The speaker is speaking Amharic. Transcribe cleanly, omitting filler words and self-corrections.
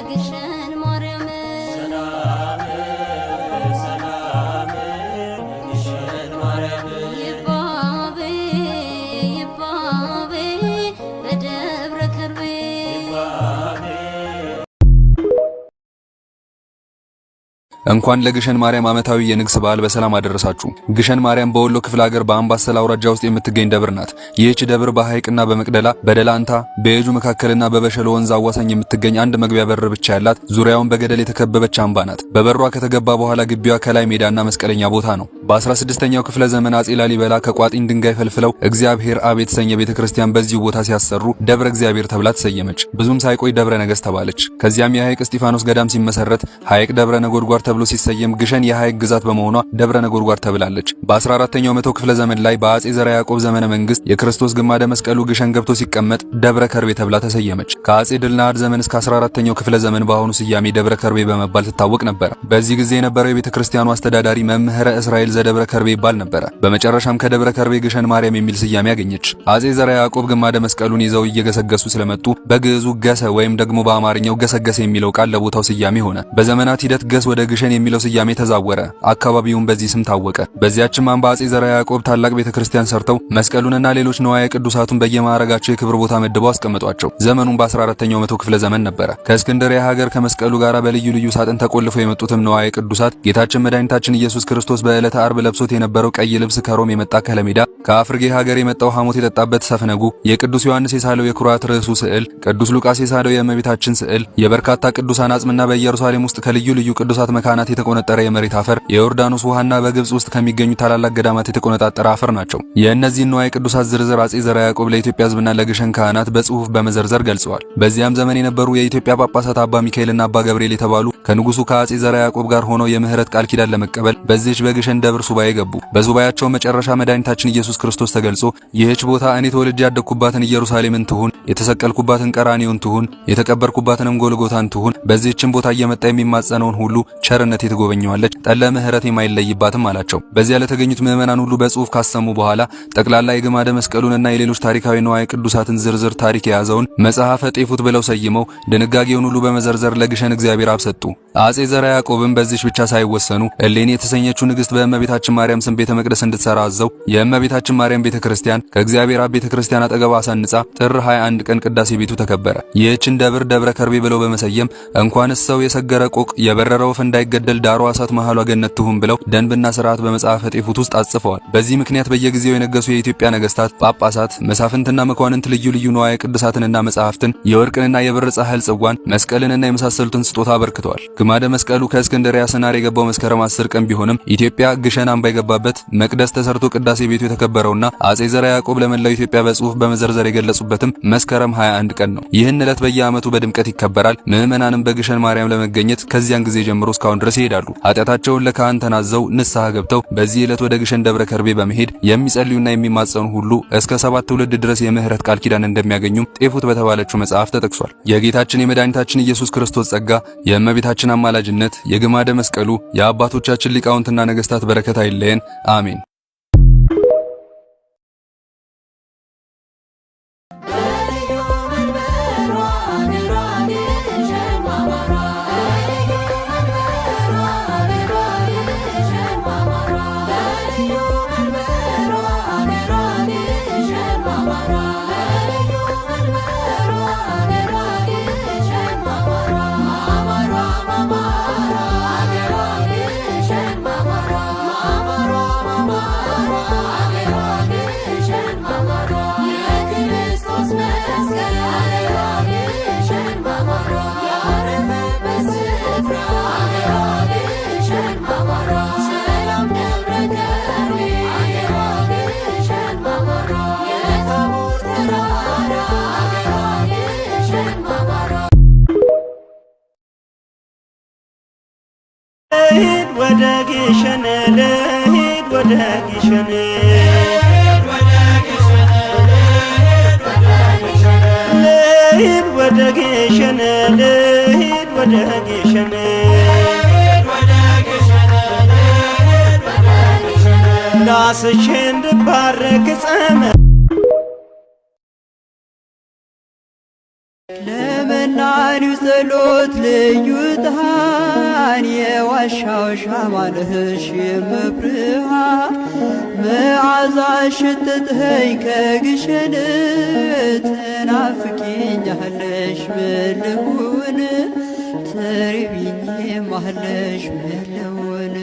ለግሸን ማርያም። ሰላም ሰላም ለግሸን ማርያም። ይባቤ ይባቤ በደብረ ከርቤ። እንኳን ለግሸን ማርያም ዓመታዊ የንግስ በዓል በሰላም አደረሳችሁ። ግሸን ማርያም በወሎ ክፍለ ሀገር በአምባሰል አውራጃ ውስጥ የምትገኝ ደብር ናት። ይህች ደብር በሐይቅና በመቅደላ፣ በደላንታ፣ በየጁ መካከልና በበሸሎ ወንዝ አዋሳኝ የምትገኝ፣ አንድ መግቢያ በር ብቻ ያላት፣ ዙሪያውን በገደል የተከበበች አምባ ናት። በበሯ ከተገባ በኋላ ግቢዋ ከላይ ሜዳና መስቀለኛ ቦታ ነው። በ16ኛው ክፍለ ዘመን አጼ ላሊበላ ከቋጥኝ ድንጋይ ፈልፍለው እግዚአብሔር አብ የተሰኘ ቤተ ክርስቲያን በዚሁ ቦታ ሲያሰሩ ደብረ እግዚአብሔር ተብላ ተሰየመች። ብዙም ሳይቆይ ደብረ ነገስት ተባለች። ከዚያም የሐይቅ እስጢፋኖስ ገዳም ሲመሰረት ሐይቅ ደብረ ነጎድጓድ ተብሎ ሲሰየም፣ ግሸን የሐይቅ ግዛት በመሆኗ ደብረ ነጎድጓድ ተብላለች። በ14ኛው መቶ ክፍለ ዘመን ላይ በአጼ ዘርዓ ያዕቆብ ዘመነ መንግስት የክርስቶስ ግማደ መስቀሉ ግሸን ገብቶ ሲቀመጥ ደብረ ከርቤ ተብላ ተሰየመች። ከአጼ ድልናድ ዘመን እስከ 14ኛው ክፍለ ዘመን በአሁኑ ስያሜ ደብረ ከርቤ በመባል ትታወቅ ነበር። በዚህ ጊዜ የነበረው የቤተ ክርስቲያኑ አስተዳዳሪ መምህረ እስራኤል ዘደብረ ከርቤ ይባል ነበረ። በመጨረሻም ከደብረ ከርቤ ግሸን ማርያም የሚል ስያሜ አገኘች። አጼ ዘርዓ ያዕቆብ ግማደ መስቀሉን ይዘው እየገሰገሱ ስለመጡ በግዕዙ ገሰ ወይም ደግሞ በአማርኛው ገሰገሰ የሚለው ቃል ለቦታው ስያሜ ሆነ። በዘመናት ሂደት ገስ ወደ ግሸን የሚለው ስያሜ ተዛወረ። አካባቢውን በዚህ ስም ታወቀ። በዚያችም አምባ አጼ ዘርዓ ያዕቆብ ታላቅ ቤተክርስቲያን ሰርተው መስቀሉንና ሌሎች ንዋየ ቅዱሳቱን በየማዕረጋቸው የክብር ቦታ መድበው አስቀመጧቸው። ዘመኑን በ14ኛው መቶ ክፍለ ዘመን ነበረ። ከእስክንድርያ ሀገር ከመስቀሉ ጋር በልዩ ልዩ ሳጥን ተቆልፈው የመጡትም ንዋየ ቅዱሳት ጌታችን መድኃኒታችን ኢየሱስ ክርስቶስ በዕለተ ዓርብ ለብሶት የነበረው ቀይ ልብስ፣ ከሮም የመጣ ከለሜዳ፣ ከአፍርጌ ሀገር የመጣው ሐሞት የጠጣበት ሰፍነጉ፣ የቅዱስ ዮሐንስ የሳለው የኩራት ርዕሱ ስዕል፣ ቅዱስ ሉቃስ የሳለው የእመቤታችን ስዕል፣ የበርካታ ቅዱሳን አጽምና በኢየሩሳሌም ውስጥ ከልዩ ልዩ ቅዱሳት መካናት የተቆነጠረ የመሬት አፈር፣ የዮርዳኖስ ውሃና በግብጽ ውስጥ ከሚገኙ ታላላቅ ገዳማት የተቆነጣጠረ አፈር ናቸው። የእነዚህን ንዋየ ቅዱሳት ዝርዝር አጼ ዘርዓ ያዕቆብ ለኢትዮጵያ ሕዝብና ለግሸን ካህናት በጽሑፍ በመዘርዘር ገልጸዋል። በዚያም ዘመን የነበሩ የኢትዮጵያ ጳጳሳት አባ ሚካኤልና አባ ገብርኤል የተባሉ ከንጉሱ ከአጼ ዘርዓ ያዕቆብ ጋር ሆነው የምህረት ቃል ኪዳን ለመቀበል በዚህች በግሸን ደብር ሱባኤ ገቡ። በሱባኤያቸው መጨረሻ መድኃኒታችን ኢየሱስ ክርስቶስ ተገልጾ ይህች ቦታ እኔ ተወልጄ ያደግኩባትን ኢየሩሳሌምን ትሁን፣ የተሰቀልኩባትን ቀራንዮን ትሁን፣ የተቀበርኩባትንም ጎልጎታን ትሁን፣ በዚህችም ቦታ እየመጣ የሚማጸነውን ሁሉ ቸርነቴ ትጎበኘዋለች፣ ጠለ ምሕረት የማይለይባትም አላቸው። በዚያ ለተገኙት ምዕመናን ሁሉ በጽሑፍ ካሰሙ በኋላ ጠቅላላ የግማደ መስቀሉንና የሌሎች ታሪካዊ ንዋየ ቅዱሳትን ዝርዝር ታሪክ የያዘውን መጽሐፈ ጤፉት ብለው ሰይመው ድንጋጌውን ሁሉ በመዘርዘር ለግሸን እግዚአብሔር አብ ሰጡ። አጼ ዘርዓ ያዕቆብም በዚች ብቻ ሳይወሰኑ እሌኒ የተሰኘችው ንግሥት በእመቤታችን ማርያም ስም ቤተ መቅደስ እንድትሰራ አዘው የእመቤታችን ማርያም ቤተ ክርስቲያን ከእግዚአብሔር አብ ቤተ ክርስቲያን አጠገብ አሳንጻ ጥር 21 ቀን ቅዳሴ ቤቱ ተከበረ። ይህችን ደብር ደብረ ከርቤ ብለው በመሰየም እንኳንስ ሰው የሰገረ ቆቅ፣ የበረረ ወፍ እንዳይገደል ዳሯ እሳት መሃሏ ገነት ትሁን ብለው ደንብና ስርዓት በመጽሐፈ ጤፉት ውስጥ አጽፈዋል። በዚህ ምክንያት በየጊዜው የነገሱ የኢትዮጵያ ነገስታት፣ ጳጳሳት፣ መሳፍንትና መኳንንት ልዩ ልዩ ንዋየ ቅድሳትንና መጽሐፍትን፣ የወርቅንና የብር ጻሕል ጽዋን፣ መስቀልንና የመሳሰሉትን ስጦታ አበርክተዋል። ግማደ መስቀሉ ከእስክንድርያ ስናር የገባው መስከረም 10 ቀን ቢሆንም ኢትዮጵያ ግሸን አምባ የገባበት፣ መቅደስ ተሰርቶ ቅዳሴ ቤቱ የተከበረውና አጼ ዘርዓ ያዕቆብ ለመላው ኢትዮጵያ በጽሑፍ በመዘርዘር የገለጹበትም መስከረም 21 ቀን ነው። ይህን ዕለት በየዓመቱ በድምቀት ይከበራል። ምዕመናንም በግሸን ማርያም ለመገኘት ከዚያን ጊዜ ጀምሮ እስካሁን ድረስ ይሄዳሉ። ኃጢአታቸውን ለካህን ተናዘው ንስሐ ገብተው በዚህ ዕለት ወደ ግሸን ደብረ ከርቤ በመሄድ የሚጸልዩና የሚማጸኑ ሁሉ እስከ 7 ትውልድ ድረስ የምህረት ቃል ኪዳን እንደሚያገኙም ጤፉት በተባለችው መጽሐፍ ተጠቅሷል። የጌታችን የመድኃኒታችን ኢየሱስ ክርስቶስ ጸጋ፣ የእመቤታችን አማላጅነት፣ የግማደ መስቀሉ፣ የአባቶቻችን ሊቃውንትና ነገስታት በረከት አይለየን። አሜን። በልዩ መንበሯ አገሯ ግሸን ማማሯ፣ በልዩ መንበሯ አገሯ ግሸን ማማሯ፣ በልዩ መንበሯ አገሯ ግሸን ማማሯ፣ በልዩ መንበሯ አገሯ ግሸን ማማሯ፣ ማማሯ ማማሯ አገሯ ግሸን ማማሯ፣ ማማሯ ማማሯ አገሯ ግሸን ማማሯ፣ የክርስቶስ መስቀል አገሯ ግሸን ማማሯ፣ ያረፈበት ስፍራ አገሯ ግሸን ማማሯ፣ ሰላም ደብረ ከርቤ አገሯ ግሸን ማማሯ፣ የታቦር ተራራ አገሯ ግሸን ማማሯ። ልሂድ ወደ ግሸን፣ ልሂድ ወደ ግሸን፣ ልሂድ ወደ ግሸን፣ ልሂድ ወደ ግሸን፣ ዳስሼ እንድባረክ ጸመ የገናኒው ጸሎት ልዩ ጣን የዋሻው ሻማ ነሽ የመብርሃን መዓዛሽ ሽትትኸኝ ከግሸን ትናፍቂኛለሽ ምን ልሁን ትርቢኝማለሽ ምን ልሁን?